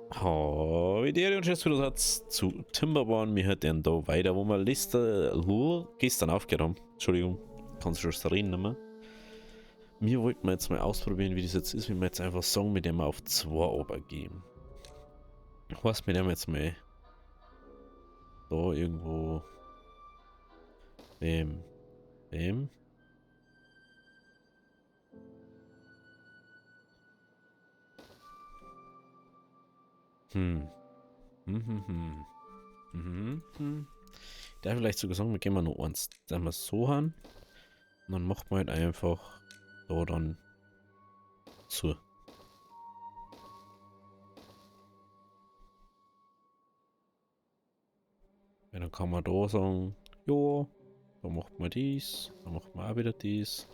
Hallo und schön, dass zu Timberborn. Wir hören da weiter, wo wir gestern aufgehört haben. Entschuldigung, kannst du schon reden nicht mehr. Wir wollten jetzt mal ausprobieren, wie das jetzt ist, wenn wir jetzt einfach sagen, mit dem wir auf 2 runtergehen. Was mit dem jetzt mal da irgendwo. Bäm. Bäm. Ich darf vielleicht sogar sagen, wir gehen mal noch eins. Dann wir so an. Und dann macht man halt einfach da dann zu. Ja, dann kann man da sagen, ja, da macht man dies, da macht man auch wieder dies.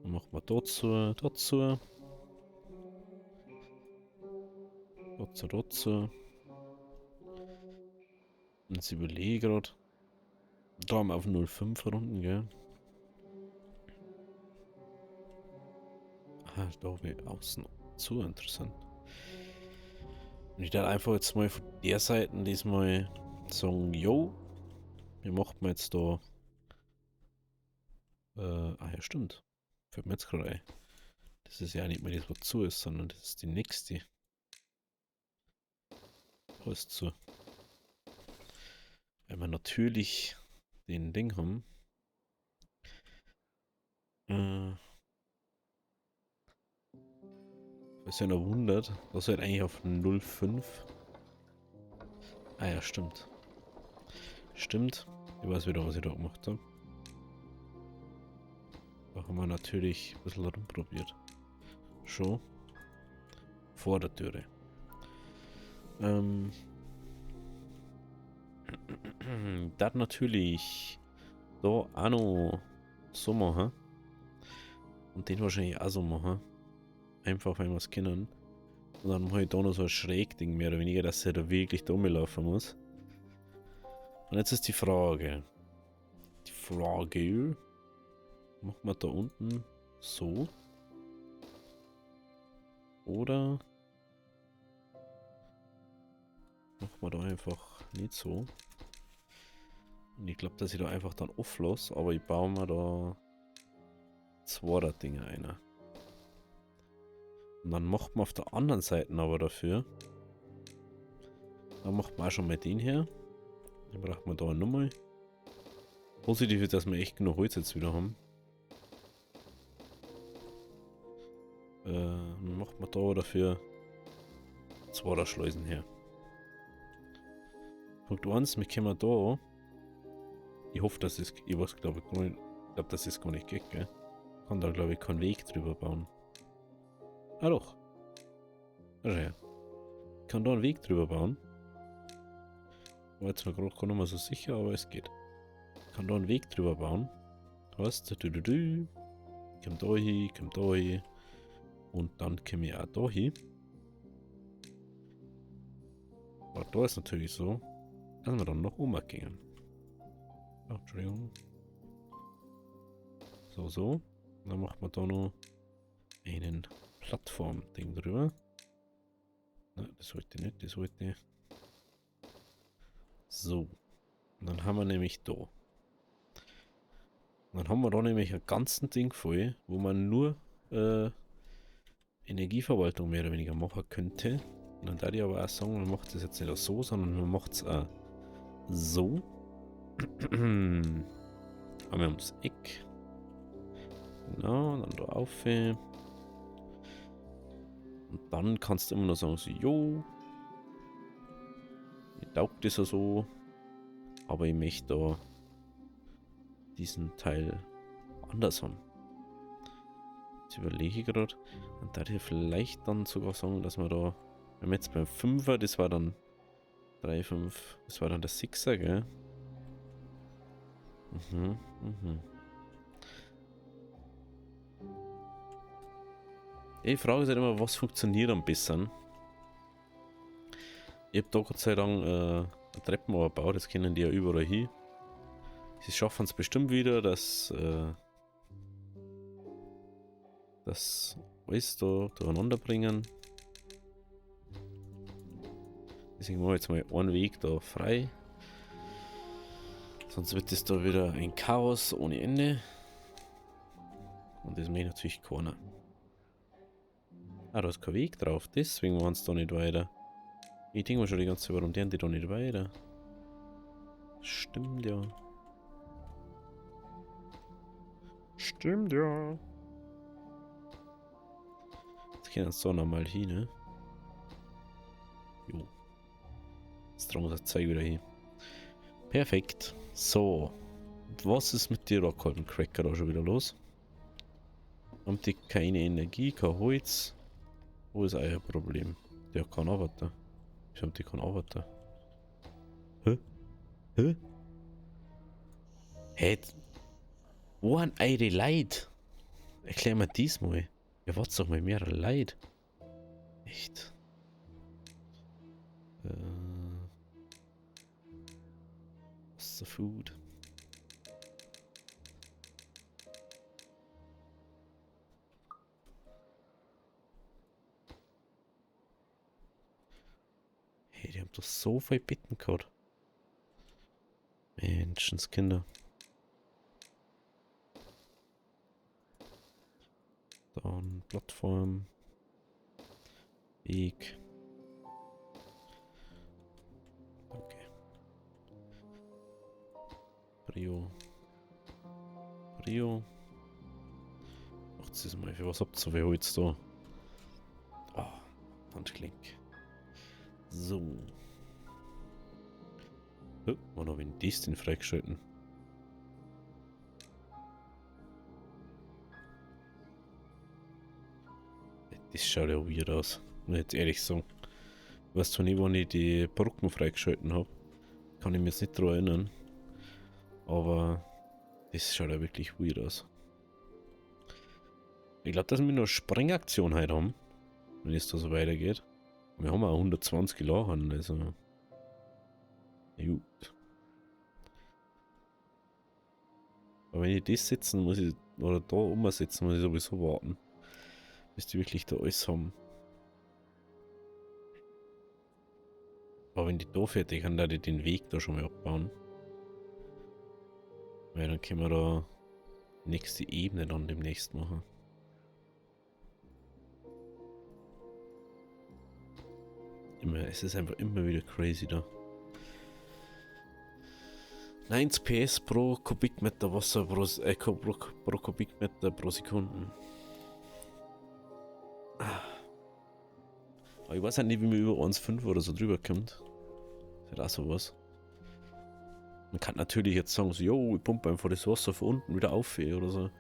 Dann macht man dazu, dazu. Dazu, dazu. Und jetzt überlege ich grad. Da haben wir auf 0,5 Runden, gell? Ah, da habe ich außen zu, interessant. Und ich darf einfach jetzt mal von der Seite diesmal sagen, yo, wir machen jetzt da. Ah ja, stimmt. Fällt mir jetzt gerade ein. Das ist ja nicht mehr das, was zu ist, sondern das ist die nächste. Da ist zu. Weil wir natürlich den Ding haben. Was ja noch wundert, das halt eigentlich auf 0,5. Ah ja, stimmt. Stimmt. Ich weiß wieder, was ich da gemacht habe. Da haben wir natürlich ein bisschen rumprobiert. Schon. Vor der Türe. Das natürlich da auch noch so machen. Und den wahrscheinlich auch so machen. Einfach, weil wir es kennen. Und dann mache ich da noch so ein Schrägding mehr oder weniger, dass er da wirklich da rumlaufen muss. Und jetzt ist die Frage. Die Frage. Machen wir da unten so? Oder machen wir da einfach nicht so? Und ich glaub, dass ich da einfach dann off lasse, aber ich baue mir da zwei der Dinge ein. Und dann macht man auf der anderen Seite aber dafür. Da macht man auch schon mal den her. Den braucht man da nochmal. Positiv ist, dass wir echt genug Holz jetzt wieder haben. Dann macht man da dafür zwei der Schleusen her. Punkt 1, wir kommen da. Ich hoffe, dass es, ich weiß, glaub ich, gar nicht, ich glaub, dass es gar nicht geht, gell? Kann da, glaub ich, keinen Weg drüber bauen. Ah doch. Schau her. Ich kann da einen Weg drüber bauen. War jetzt noch grad gar nicht mehr so sicher, aber es geht. Ich kann da einen Weg drüber bauen. Heißt, du, du, du. Komm da hin, komm da hin. Und dann komme ich auch da hin. Aber da ist natürlich so, dass wir dann noch umgehen. Oh, Entschuldigung. So, so. Und dann macht man da noch einen Plattform-Ding drüber. Nein, das wollte ich nicht, das wollte ich. So. Und dann haben wir nämlich da. Und dann haben wir da nämlich ein ganzen Ding voll, wo man nur Energieverwaltung mehr oder weniger machen könnte. Und dann darf ich aber auch sagen, man macht das jetzt nicht so, sondern man macht's auch so. Haben wir ums Eck. Genau, dann da auf. Und dann kannst du immer noch sagen, so, jo, mir taugt das ja so, aber ich möchte da diesen Teil anders haben. Jetzt überlege ich grad, und da ich vielleicht dann sogar sagen, dass wir da, wenn wir jetzt beim 5er, das war dann 3, 5, das war dann der 6er, gell? Die Frage ist halt immer, was funktioniert am besten? Ich hab da Gott sei Dank eine Treppen gebaut, das können die ja überall hin. Sie schaffen es bestimmt wieder, dass das alles da durcheinander bringen. Deswegen machen wir jetzt mal einen Weg da frei. Sonst wird es da wieder ein Chaos ohne Ende. Und das möchte natürlich keiner. Ah, da ist kein Weg drauf, deswegen machen sie da nicht weiter. Ich denke mir schon die ganze Zeit, warum deren die da nicht weiter? Stimmt ja. Stimmt ja. Jetzt gehen wir so nochmal hin, ne? Jo. Jetzt tragen wir das Zeug wieder hin. Perfekt. So. Was ist mit den Rockkolben-Cracker da schon wieder los? Haben die keine Energie, kein Holz? Wo ist euer Problem? Der hat keinen Avatar. Ich hab die keinen Avatar. Hä? Hä? Hä? Wo sind eure Leute? Erklär mir diesmal. Ihr wart doch mal mehrere Leute. Echt. What's the food? Hey, die haben doch so viel Betten gehabt. Menschenskinder. Dann Plattform. Weg. Okay. Brio. Brio. Macht's das mal. Für was habt ihr so viel Holz da? Oh, Handgelenk. So. Oh, wann hab ich denn das denn freigeschalten? Das schaut ja weird aus, muss ich jetzt ehrlich sagen. Ich weiß zwar nicht, wann ich die Brücken freigeschalten hab. Kann ich mir jetzt nicht dran erinnern. Aber das schaut ja wirklich weird aus. Ich glaub, dass wir noch Sprengaktion heute haben. Wenn es da so weitergeht. Wir haben auch 120 Lachen, also. Gut. Aber wenn ich das setzen muss ich, oder da umsetzen, muss ich sowieso warten. Bis die wirklich da alles haben. Aber wenn die da fertig sind, dann die den Weg da schon mal abbauen. Weil dann können wir da die nächste Ebene dann demnächst machen. Es ist einfach immer wieder crazy da. 90 PS pro Kubikmeter Wasser pro Kubikmeter pro Sekunden. Aber ich weiß halt nicht, wie man über 1,5 oder so drüber kommt. Ist halt auch sowas. Man kann natürlich jetzt sagen, so, yo, ich pumpe einfach das Wasser von unten wieder auf oder so.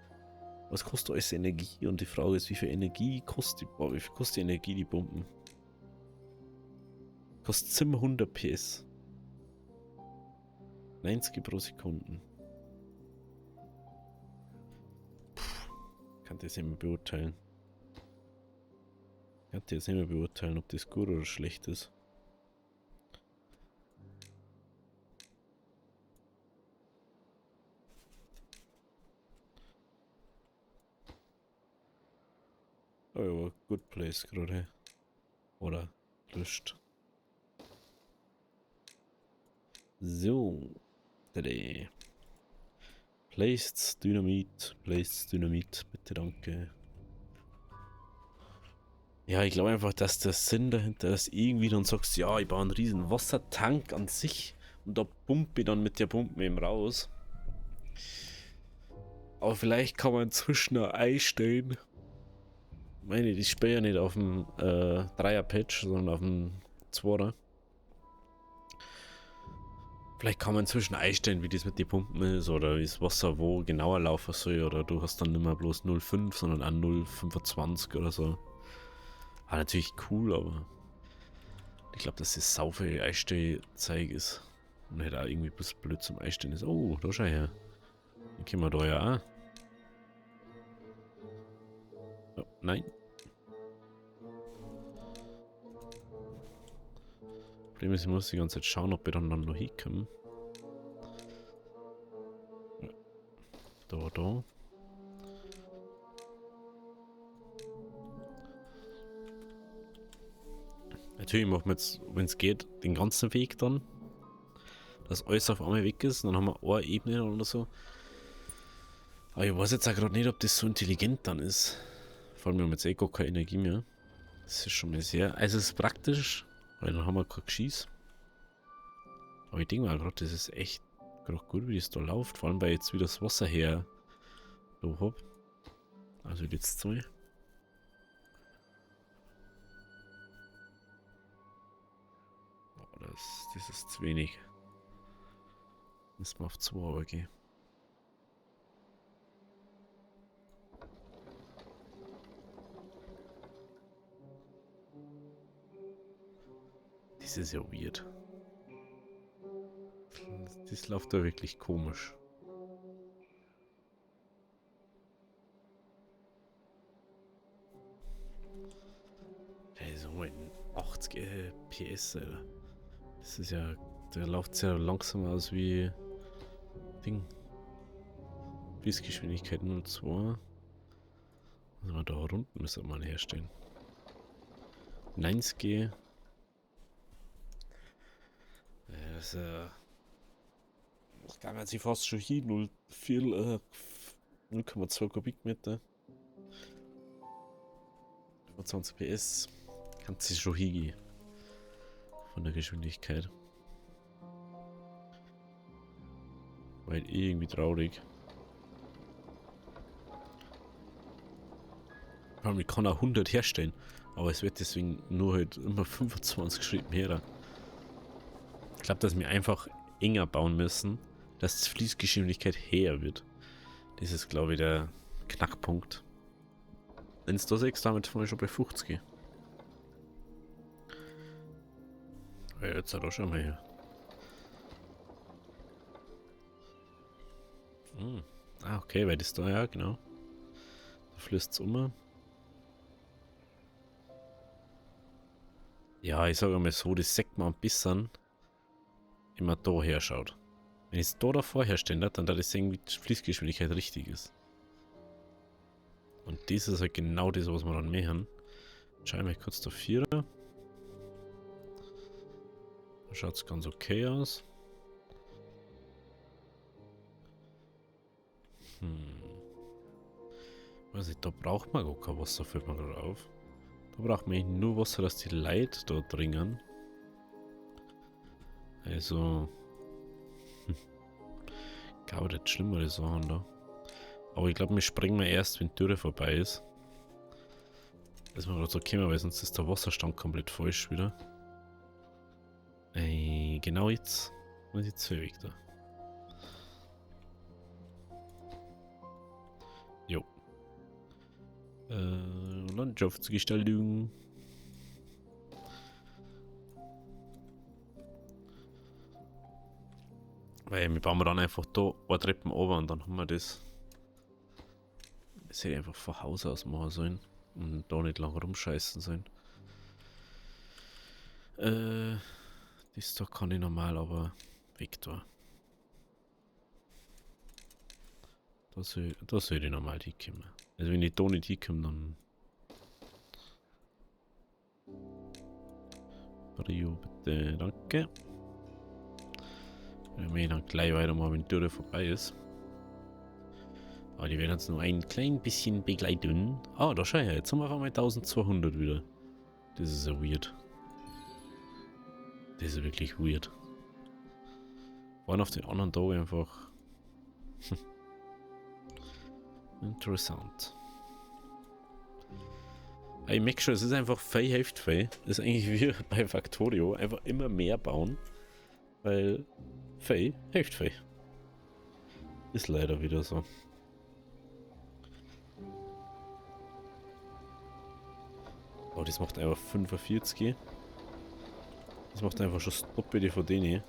Was kostet alles Energie? Und die Frage ist, wie viel Energie kostet die, boah, wie viel kostet die Energie, die Pumpen? Kostet 700 PS. 90 pro Sekunden. Puh, kann das nicht mehr beurteilen. Kann das nicht mehr beurteilen, ob das gut oder schlecht ist. Oh ja, good place gerade. Oder gelöscht. So. Tada. Placed Dynamit. Placed Dynamit. Bitte, danke. Ja, ich glaube einfach, dass der Sinn dahinter ist, irgendwie dann sagst, ja, ich baue einen riesen Wassertank an sich und da pumpe ich dann mit der Pumpe eben raus. Aber vielleicht kann man inzwischen auch einstellen. Ich meine, die spielen ja nicht auf dem 3er-Patch, sondern auf dem 2er. Vielleicht kann man inzwischen einstellen, wie das mit den Pumpen ist oder wie das Wasser wo genauer laufen soll. Oder du hast dann nicht mehr bloß 0,5, sondern auch 0,25 oder so. War natürlich cool, aber ich glaub, dass das sau viel Einstellzeug ist. Und halt auch irgendwie ein bisschen blöd zum Einstellen ist. Oh, da schau her. Dann können wir da ja auch. Oh, nein. Problem ist, ich muss die ganze Zeit schauen, ob wir dann noch hinkommen. Ja. Da, da. Natürlich machen wir jetzt, wenn es geht, den ganzen Weg dann. Dass alles auf einmal weg ist. Und dann haben wir eine Ebene oder so. Aber ich weiß jetzt auch gerade nicht, ob das so intelligent dann ist. Vor allem, wir haben jetzt eh gar keine Energie mehr. Das ist schon mal sehr... Also es ist praktisch, weil dann haben wir kein Geschieß. Aber ich denke mal gerade, das ist echt gerade gut, wie das da läuft. Vor allem, weil ich jetzt wieder das Wasser her da hab. Also jetzt zwei. Oh, das ist zu wenig. Müssen wir auf 2 aber gehen. Das ist ja weird. Das läuft da wirklich komisch. Der ist so ein 80 PS, Alter. Das ist ja... Der läuft ja langsamer aus wie... Ding. Fließgeschwindigkeit 0,2. Also wir da unten müssen wir mal herstellen. 90. Ja, das ist ich glaube, sie fast schon hin. 0,4, 0,2 Kubikmeter. 25 PS. Kann sie schon hingehen. Von der Geschwindigkeit. Weil irgendwie traurig. Vor allem, ich kann auch 100 herstellen. Aber es wird deswegen nur halt immer 25 Schritte mehr. Ich glaube, dass wir einfach enger bauen müssen, dass die Fließgeschwindigkeit höher wird. Das ist, glaube ich, der Knackpunkt. Wenn es da 6, damit fahren wir schon bei 50. Ja, jetzt hat er schon mal hier. Hm. Ah, okay, weil das da, ja, genau. Da fließt es um. Ja, ich sage mal so, das sagt man ein bisschen, wenn man da her schaut. Wenn ich es da davor herstelle, dann da ich sehen, wie die Fließgeschwindigkeit richtig ist. Und das ist halt genau das, was wir dann machen. Schauen wir kurz der 4er. Da schaut es ganz okay aus. Weiß nicht, da braucht man gar kein Wasser, fällt mir gerade auf. Da braucht man eigentlich nur Wasser, dass die Leute da dringen. Also. Glaube nicht schlimmere Sachen da. Aber ich glaube, wir springen mal erst, wenn die Dürre vorbei ist. Das ist mir gerade so gekommen, weil sonst ist der Wasserstand komplett falsch wieder. Ey, genau jetzt. Was ist jetzt weg da? Jo. Landschaftsgestaltung. Weil wir bauen dann einfach da eine Treppen runter und dann haben wir das. Das hätte ich einfach von Haus aus machen sollen. Und da nicht lange rumscheißen sollen. Das da kann ich normal, aber weg da. Da soll ich normal hinkommen. Also wenn ich da nicht hinkomme, dann... Brio, bitte, danke. Wenn wir dann gleich weitermachen, wenn die Dürre vorbei ist. Aber die werden uns nur ein klein bisschen begleiten. Ah, da schau her, jetzt haben wir auf einmal 1200 wieder. Das ist ja weird. Das ist wirklich weird. Waren auf den anderen Tag einfach. Interessant. Aber ich merke schon, es ist einfach viel hilft viel. Das ist eigentlich wie bei Factorio. Einfach immer mehr bauen. Weil viel hilft viel. Ist leider wieder so. Oh, das macht einfach 45. Das macht einfach schon das Doppelte von denen.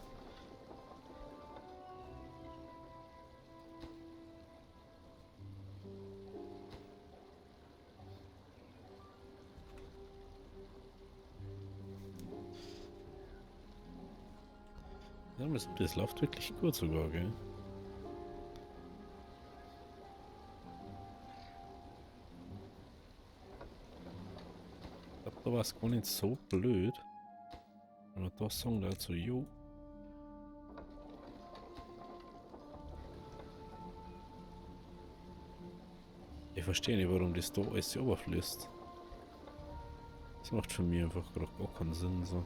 Ja, das läuft wirklich gut sogar, gell? Ich glaub, da war's gar nicht so blöd. man da sagen dazu, jo. Ich verstehe nicht, warum das da alles überfließt. Das macht für mich einfach gerade gar keinen Sinn, so.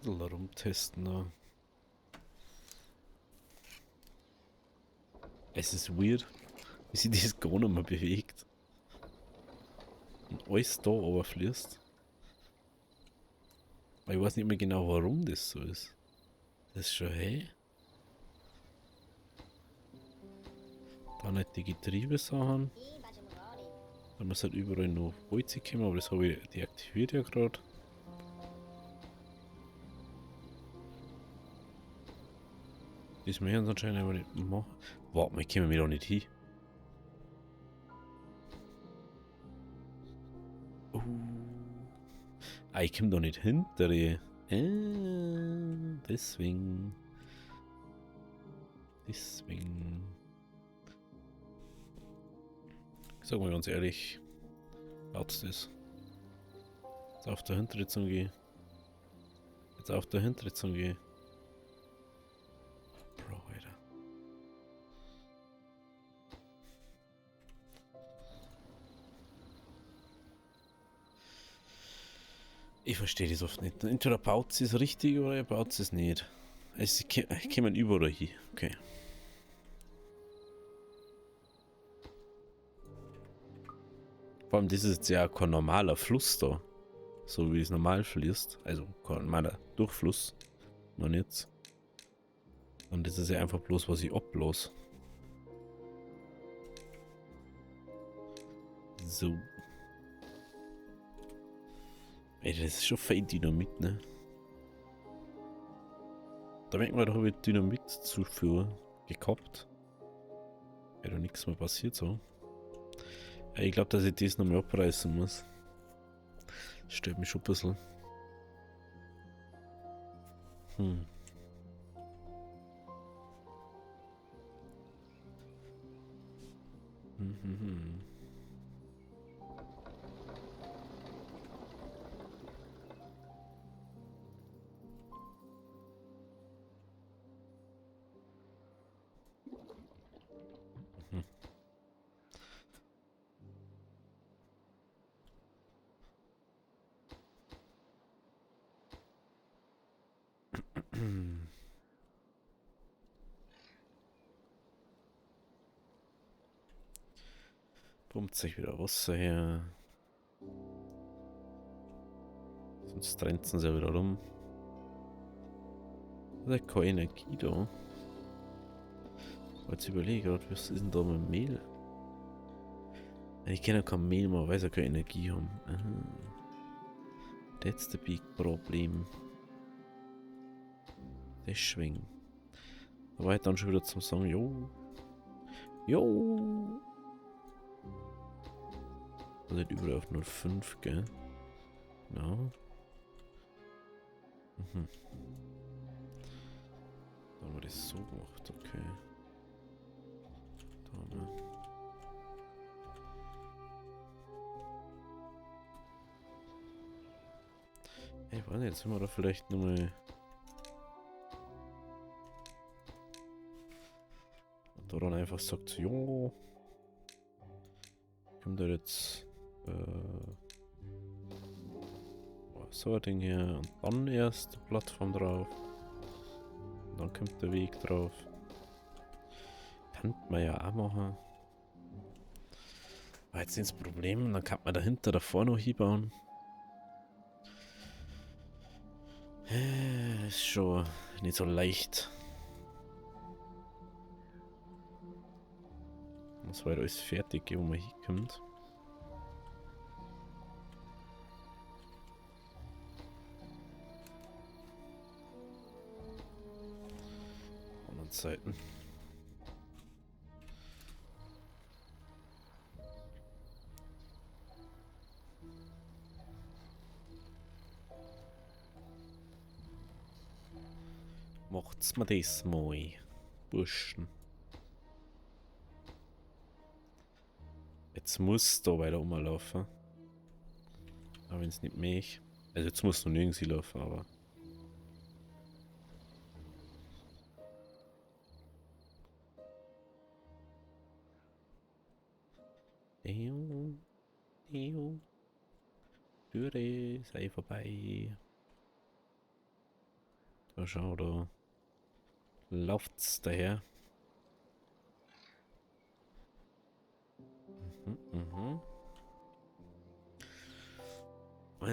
Rumtesten da. Es ist weird, wie sich das gar nicht mehr bewegt. Und alles da überfließt. Aber ich weiß nicht mehr genau, warum das so ist. Das ist schon, hey. Dann halt die Getriebesachen. Da muss halt überall noch Holz kommen, aber das habe ich deaktiviert ja gerade. Das möchten sie anscheinend aber nicht machen. Warte mal, ich komme mir da nicht hin. Ah, ich komme da nicht hinter. Deswegen. Deswegen. Ich sag mal ganz ehrlich. Laut's das. Jetzt auf der hintere Zunge. Jetzt auf der hintere Zunge. Bro, Alter. Ich verstehe das oft nicht. Entweder baut sie es richtig oder er baut es nicht. Es kommen überall hin. Okay. Vor allem, das ist jetzt ja kein normaler Fluss da. So wie es normal fließt. Also kein normaler Durchfluss. Noch nicht. Und das ist ja einfach bloß, was ich ablasse. So. Ey, das ist schon fein Dynamit, ne? Da merkt man doch, wie Dynamitzufuhr gekappt. Ja, da nichts mehr passiert so. Ja, ich glaub, dass ich das nochmal abreißen muss. Das stört mich schon ein bisschen. Pumpt sich wieder Wasser her. Sonst trenzen sie ja wieder rum. Da ist keine Energie da. Jetzt überlege ich gerade, was ist denn da mit Mehl? Ich kann ja kein Mehl mehr, weil sie keine Energie haben. Aha. That's the big problem. Deswegen. Da war ich dann schon wieder zum Sagen, jo. Jo. Also nicht überall auf 0,5, gell? Genau. Da haben wir das so gemacht, okay. Da haben wir. Ey, warte, jetzt sind wir da vielleicht nochmal. Und da dann einfach sagt, jo. Kommt da jetzt. So ein Ding hier und dann erst die Plattform drauf. Und dann kommt der Weg drauf. Kann man ja auch machen. War jetzt nicht das Problem, dann kann man dahinter davor noch hinbauen. Ist schon nicht so leicht. Das war halt alles fertig, wo man hinkommt. Anderen Seiten. Macht's mir das mal, Burschen. Jetzt muss da weiter rumlaufen. Aber wenn es nicht mich. Also jetzt muss noch nirgends laufen, aber. Türe, sei vorbei. Da schau, da läuft's daher.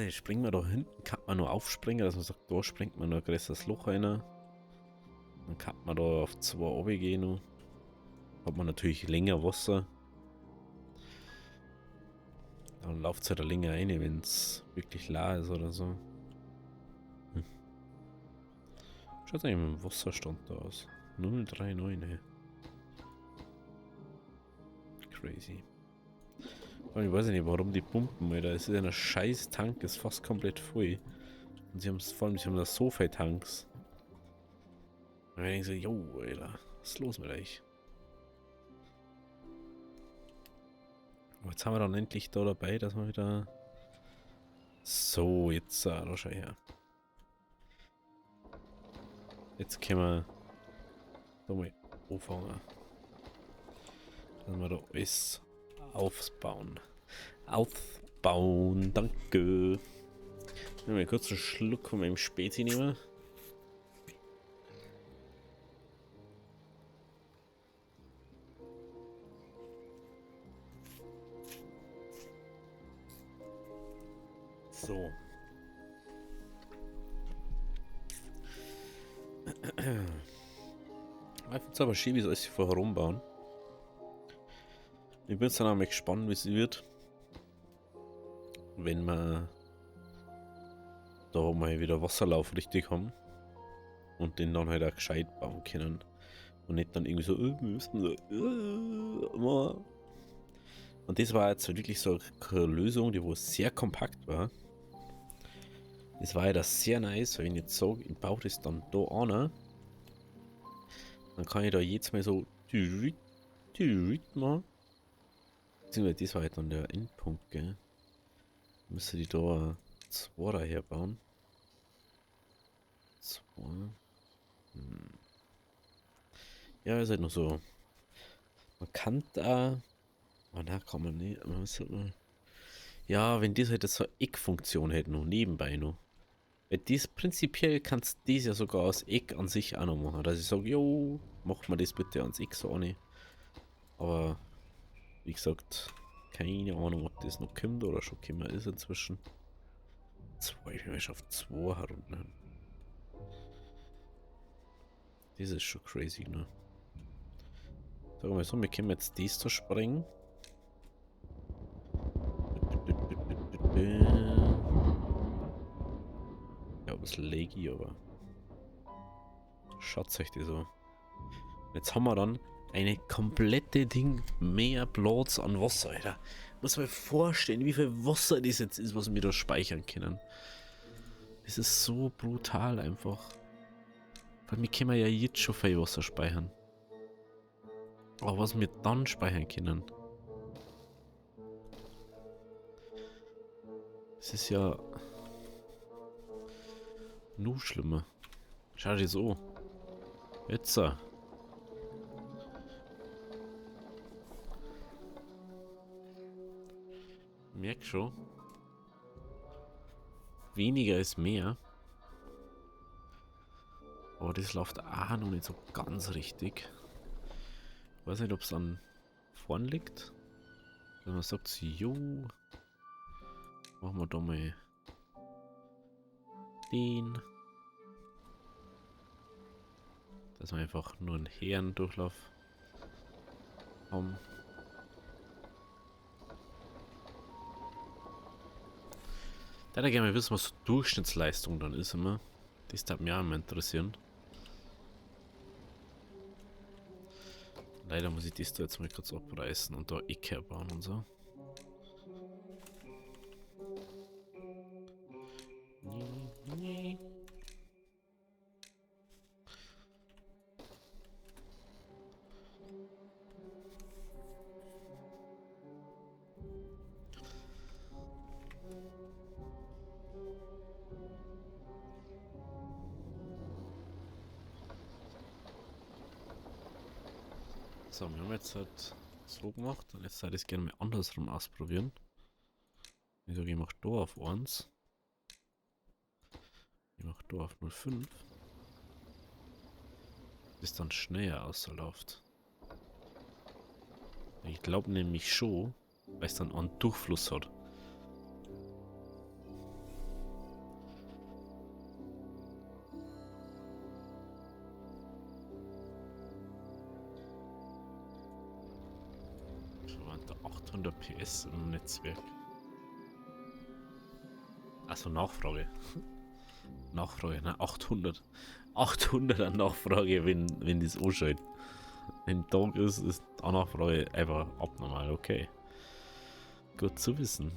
Springen wir da hinten, kann man nur aufspringen, dass man sagt, da springt man noch ein größeres Loch rein. Dann kann man da auf 2 runter gehen noch. Hat man natürlich länger Wasser. Dann läuft's halt länger rein, wenn's wirklich leer ist oder so. Schaut eigentlich mit dem Wasserstand da aus. 0,39, ey. Crazy. Aber ich weiß nicht, warum die pumpen, Alter. Es ist ja ein scheiß Tank, ist fast komplett voll. Und sie haben's, vor allem, sie haben da so viele Tanks. Und ich denke so, yo, Alter, was ist los mit euch? Aber jetzt haben wir dann endlich da dabei, dass wir wieder... So, jetzt, da schau her. Jetzt können wir da mal anfangen. Dass wir da alles aufbauen. Aufbauen, danke. Ich will mal kurz einen Schluck von meinem Spezi nehmen. So. Ich find's aber schön, wie sie alles vorher rumbauen. Ich bin jetzt dann auch mal gespannt, wie es wird, wenn wir da mal wieder Wasserlauf richtig haben und den dann halt auch gescheit bauen können. Und nicht dann irgendwie so, wir müssen da, Und das war jetzt wirklich so eine Lösung, die wo sehr kompakt war. Das war ja das sehr nice, weil wenn ich jetzt sage, ich baue das dann da an, dann kann ich da jedes Mal so machen. Beziehungsweise das war halt dann der Endpunkt, gell? Müsste die da 2 daher bauen. 2. Ja, ist halt noch so. Man kann da. Oh, na, kann man nicht. Man muss halt mal. Ja, wenn das halt so eine Eckfunktion hätte, noch nebenbei noch. Weil das prinzipiell kannst du das ja sogar aus Eck an sich auch noch machen. Dass ich sage, jo, mach mal das bitte ans Eck so an. Aber wie gesagt, keine Ahnung, ob das noch kommt oder schon gekommen ist inzwischen. 2, ich bin schon auf 2 herunter. Das ist schon crazy, ne? Sagen wir mal so, wir können jetzt das da sprengen. Ja, ein bisschen laggy, aber schaut euch das an. Jetzt haben wir dann eine komplette Ding mehr Platz an Wasser, Alter. Muss man sich vorstellen, wie viel Wasser das jetzt ist, was wir da speichern können. Das ist so brutal einfach. Weil wir können ja jetzt schon viel Wasser speichern. Aber was wir dann speichern können. Das ist ja noch schlimmer. Schau dir das an. Jetzt. Merk schon. Weniger ist mehr. Aber das läuft auch noch nicht so ganz richtig. Ich weiß nicht, ob's an vorn liegt. Wenn man sagt, jo, machen wir da mal den. Dass wir einfach nur einen Herrendurchlauf haben. Da hätte ich gerne mal wissen, was so Durchschnittsleistung dann ist immer. Das darf mich auch immer interessieren. Leider muss ich das da jetzt mal kurz abreißen und da Ecke bauen und so. Nee. So, wir haben jetzt halt so gemacht und jetzt würde ich es gerne mal andersrum ausprobieren. Ich sage, ich mach da auf 1. Ich mach da auf 0,5. Bis dann schneller ausläuft. Ich glaub nämlich schon, weil es dann einen Durchfluss hat. 800 PS im Netzwerk. Also Nachfrage. Nachfrage, ne? 800. 800 an Nachfrage, wenn das anschaltet. Wenn Tag ist, ist die Nachfrage einfach abnormal, okay. Gut zu wissen.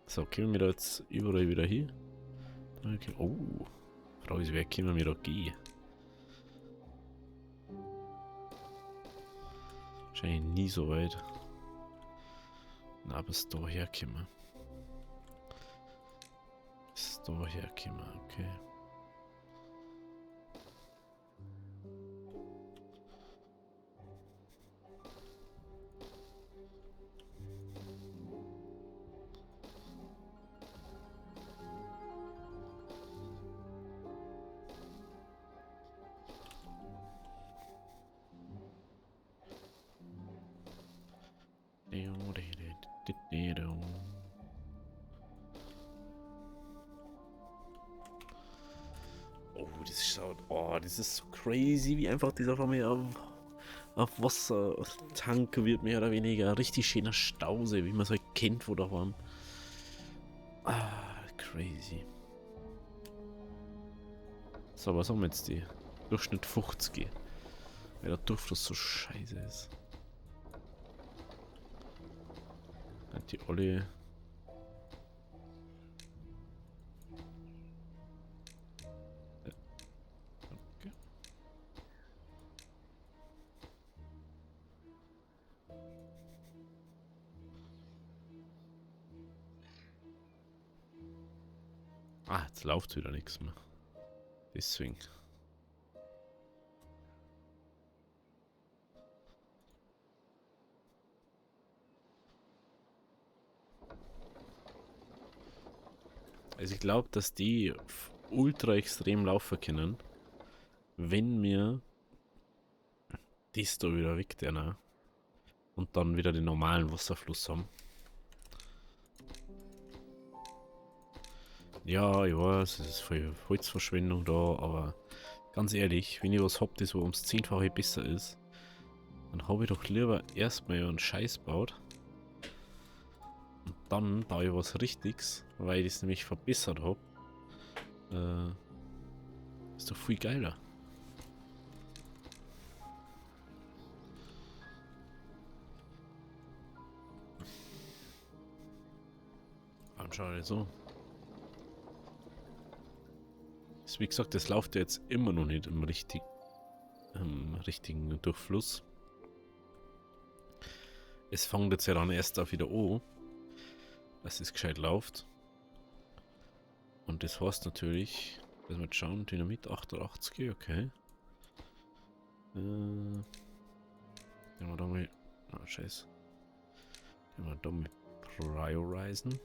So, kommen wir da jetzt überall wieder hin? Okay. Oh, Frage ist, wer können wir da gehen? Wahrscheinlich nie so weit. Na, bis da herkommen. Bis da herkommen, okay. Oh, das schaut, oh, das ist so crazy, wie einfach dieser von mir auf Wasser tanken wird, mehr oder weniger. Richtig schöner Stausee, wie man es halt kennt, wo da waren. Ah, crazy. So, was haben wir jetzt die? Durchschnitt 50. Weil der Durchfluss so scheiße ist. Hat die Olle. Okay. Ah, jetzt läuft wieder nichts mehr. Deswegen. Also ich glaub, dass die ultra extrem laufen können, wenn wir das da wieder weg tun, und dann wieder den normalen Wasserfluss haben. Ja, ich weiß, es ist voll Holzverschwendung da, aber ganz ehrlich, wenn ich was hab, das wo ums 10-fache besser ist, dann hab ich doch lieber erstmal einen Scheiß gebaut. Und dann baue ich was Richtiges, weil ich das nämlich verbessert hab. Ist doch viel geiler. Anscheinend so. Ist, wie gesagt, das läuft ja jetzt immer noch nicht im richtigen Durchfluss. Es fängt jetzt ja dann erst auch wieder an, dass es gescheit läuft. Und das heißt natürlich, dass wir jetzt schauen, Dynamit 88, okay. Nehmen wir da mal, ah, scheiße. Nehmen wir da mal priorisieren.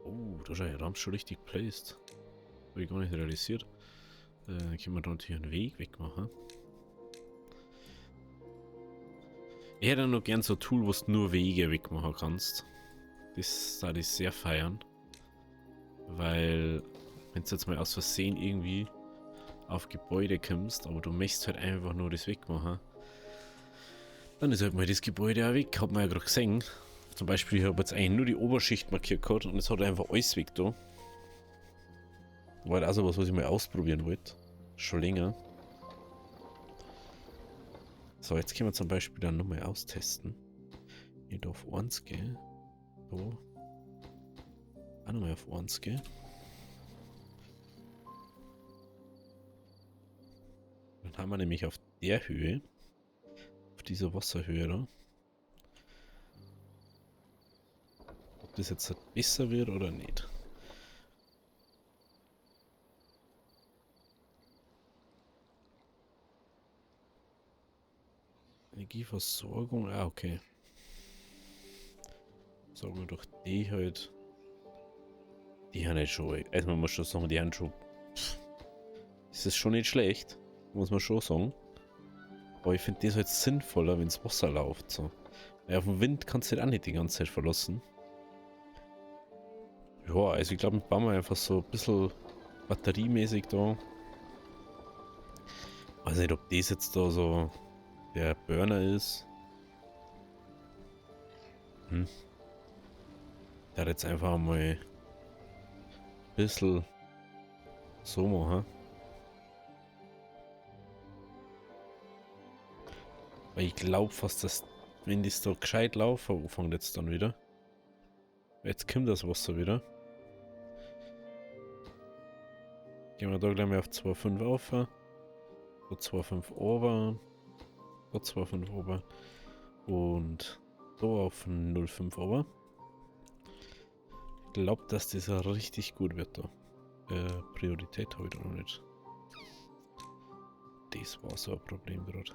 Oh, da ist ja der Ramsch schon richtig placed. Hab ich gar nicht realisiert. Dann können wir da natürlich einen Weg wegmachen. Ich hätte noch gern so ein Tool, wo du nur Wege wegmachen kannst. Das würde ich sehr feiern. Weil, wenn du jetzt mal aus Versehen irgendwie auf Gebäude kommst, aber du möchtest halt einfach nur das wegmachen, Dann ist halt mal das Gebäude auch weg, hat man ja gerade gesehen. Zum Beispiel, ich habe jetzt eigentlich nur die Oberschicht markiert gehabt und jetzt hat er einfach alles weg da. War halt auch sowas, was ich mal ausprobieren wollte. Schon länger. So, jetzt können wir zum Beispiel dann nochmal austesten. Hier da auf 1 gehe. Da. Auch nochmal auf 1 gehe. Dann haben wir nämlich auf der Höhe, auf dieser Wasserhöhe da, ob das jetzt halt besser wird oder nicht. Energieversorgung, ah, okay. Sorgen wir durch die halt. Die haben nicht schon, also man muss schon sagen, die haben schon. Pff, das ist schon nicht schlecht, muss man schon sagen. Aber ich finde das halt sinnvoller, wenn's Wasser läuft. So. Weil auf den Wind kannst du halt auch nicht die ganze Zeit verlassen. Ja, also ich glaub, wir bauen einfach so ein bisschen batteriemäßig da. Weiß nicht, ob das jetzt da so der Burner ist. Der hat jetzt einfach mal ein bisschen so machen. Weil ich glaub fast, dass wenn das da gescheit laufen, fängt jetzt dann wieder. Jetzt kommt das Wasser wieder. Gehen wir da gleich mal auf 2,5 auf. Da 2,5 over. Da 2,5 over. Und da auf 0,5 over. Ich glaub, dass das richtig gut wird da. Priorität hab ich da noch nicht. Das war so ein Problem grad.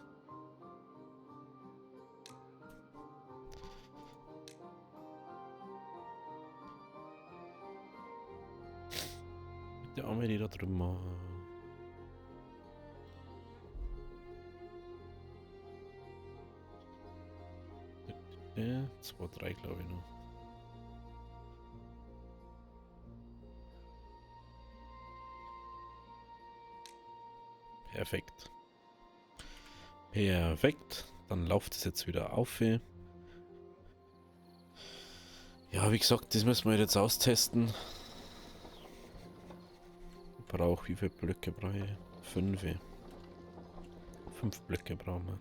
Der Arme, die da drüben machen. Ja, 2, 3, glaub ich noch. Perfekt. Perfekt. Dann läuft es jetzt wieder auf. Ja, wie gesagt, das müssen wir jetzt austesten. Ich brauche, wie viele Blöcke brauche ich? 5. 5 Blöcke brauchen wir.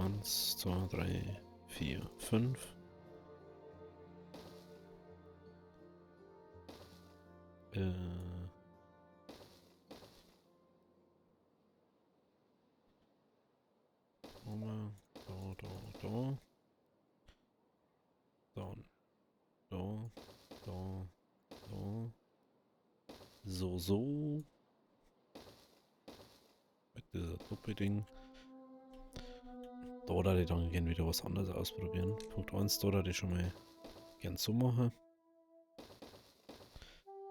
1, 2, 3, 4, 5. Da, da, da. Dann. Da, da, da. So, so. Mit dieser Doppelding. Da würde ich dann gerne wieder was anderes ausprobieren. Punkt 1, da würde ich schon mal gern so machen.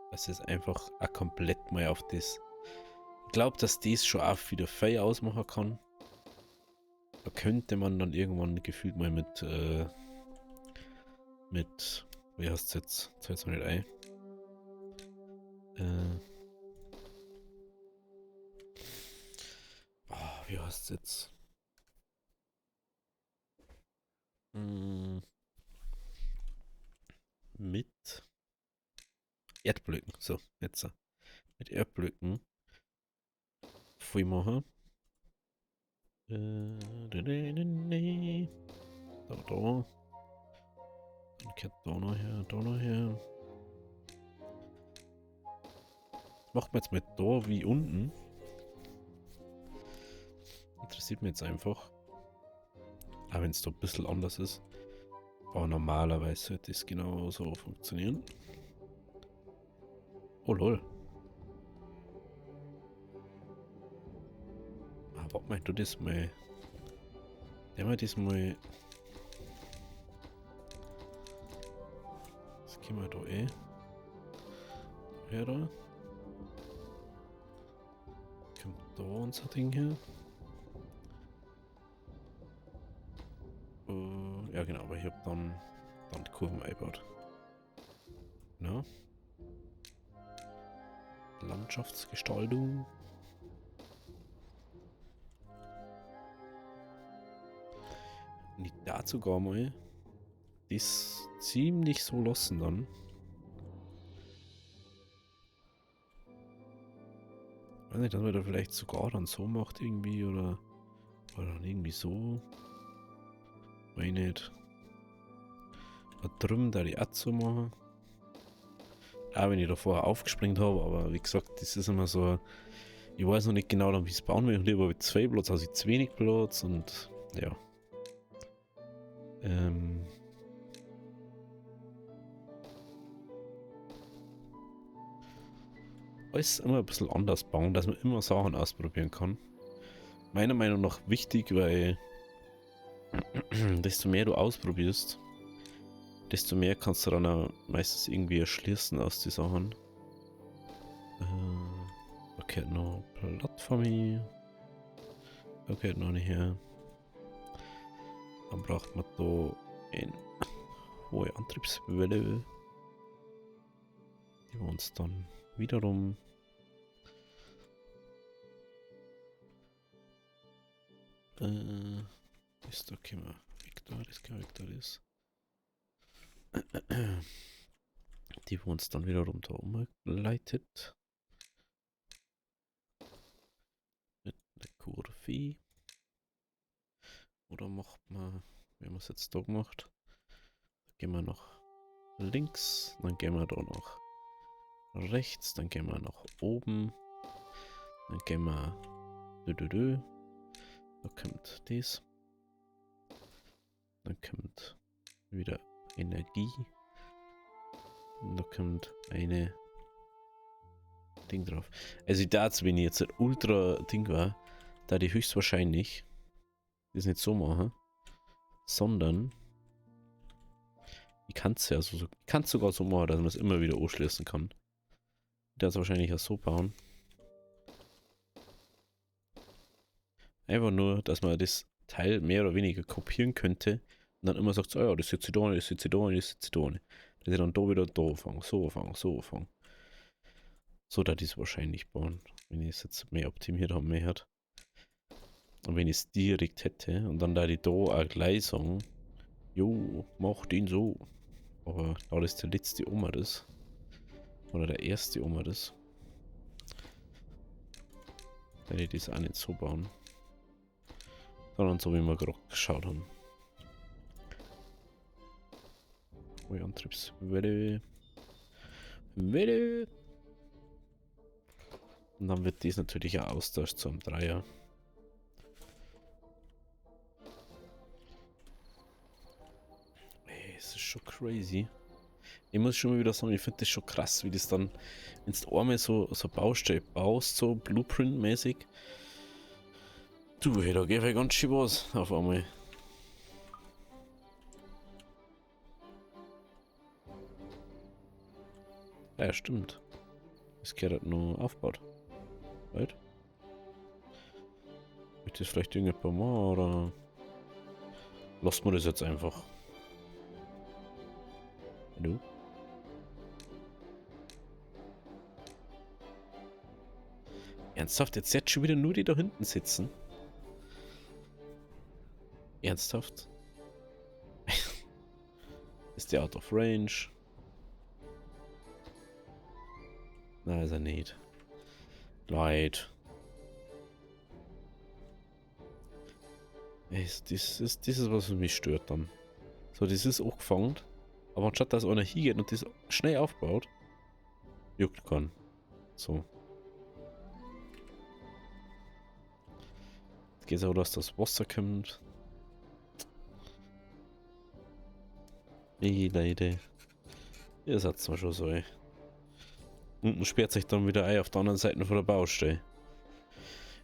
Das ist einfach auch komplett mal auf das. Ich glaub, dass das schon auch wieder viel ausmachen kann. Da könnte man dann irgendwann gefühlt mal mit, wie heißt's jetzt? Jetzt fällt's mir nicht ein. Oh, wie heißt's jetzt? Mit Erdblöcken. So, jetzt. Mit Erdblöcken. Voll machen. Ne. Da, da. Dann kehrt da noch her, da noch her. Das macht man jetzt mal da wie unten. Interessiert mich jetzt einfach. Auch wenn's da ein bisschen anders ist. Aber normalerweise sollte es genau so funktionieren. Oh lol. Ah, warte mal, tu das mal. Nehmen wir das mal. Das können wir da eh. Her da. Kommt da unser Ding her. Ja genau, aber ich hab dann die Kurven eingebaut. Na? Landschaftsgestaltung. Und ich da sogar mal das ziemlich so lassen dann. Weiß nicht, dass man da vielleicht sogar dann so macht irgendwie oder dann irgendwie so. Weiß nicht. Da drüben da die auch zu machen. Auch wenn ich da vorher aufgespringt habe, aber wie gesagt, das ist immer so. Ich weiß noch nicht genau, wie ich es bauen will. Lieber habe ich 2 Platz, also zu wenig Platz und ja. Alles immer ein bisschen anders bauen, dass man immer Sachen ausprobieren kann. Meiner Meinung nach wichtig, weil desto mehr du ausprobierst, desto mehr kannst du dann auch meistens irgendwie erschließen aus den Sachen. Okay, noch Plattform hier. Okay, noch nicht her. Dann braucht man da eine hohe Antriebswelle, die wir uns dann wiederum das da können wir weg da, das können wir weg da, das. Die wir uns dann wiederum da umleitet. Mit einer Kurve. Oder macht man, wie haben wir es jetzt da gemacht? Da gehen wir nach links, dann gehen wir da nach rechts, dann gehen wir nach oben, dann gehen wir dü, dü, dü. Da kommt das. Dann kommt wieder Energie. Und da kommt eine Ding drauf. Also dazu, wenn ich jetzt ein Ultra Ding war, da die höchstwahrscheinlich das nicht so machen, sondern ich kann's ja so, ich kann's sogar so machen, dass man es immer wieder anschließen kann. Das wahrscheinlich auch so bauen. Einfach nur, dass man das Teil mehr oder weniger kopieren könnte und dann immer sagt, so, oh ja, das sitzt da, das sitzt da, das sitzt da. Dass ich dann da wieder da anfange, so anfange, so anfange. So, da die es wahrscheinlich bauen, wenn ich es jetzt mehr optimiert haben möchte. Und wenn ich es direkt hätte und dann da die da auch gleich sagen, jo, mach den so. Aber da das der letzte Oma das. Oder der erste Oma das. Werde ich das auch nicht so bauen. Sondern so, wie wir gerade geschaut haben. Ui, Antriebswelle. Welle. Und dann wird dies natürlich auch austauscht zu einem Dreier. Ey, es ist schon crazy. Ich muss schon mal wieder sagen, ich find das schon krass, wie das dann, wenn du einmal so eine Baustelle baust, so Blueprint-mäßig. Du, hey, da geht ja ganz schön was auf einmal. Ja, stimmt. Das gehört halt nur aufgebaut. Right? Möchte das vielleicht irgendjemand machen oder lassen wir das jetzt einfach? Hallo? Ernsthaft? Jetzt schon wieder nur die da hinten sitzen? Ernsthaft? Ist der out of range? Nein, ist er nicht. Leid. Das ist, was mich stört dann. So, das ist auch gefangen. Aber anstatt dass einer hingeht und das schnell aufbaut, juckt keinen. So. Jetzt geht's auch, dass das Wasser kommt. Ey, Leute. Ihr seid zwar schon so, ey. Unten sperrt sich dann wieder ein auf der anderen Seite von der Baustelle.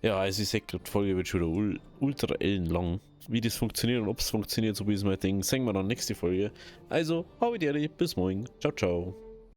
Ja, also ich seh grad, die Folge wird schon wieder ultra ellenlang. Wie das funktioniert und ob's funktioniert, so wie es mein Ding, sehen wir dann nächste Folge. Also, hau die Ehre, bis morgen. Ciao, ciao.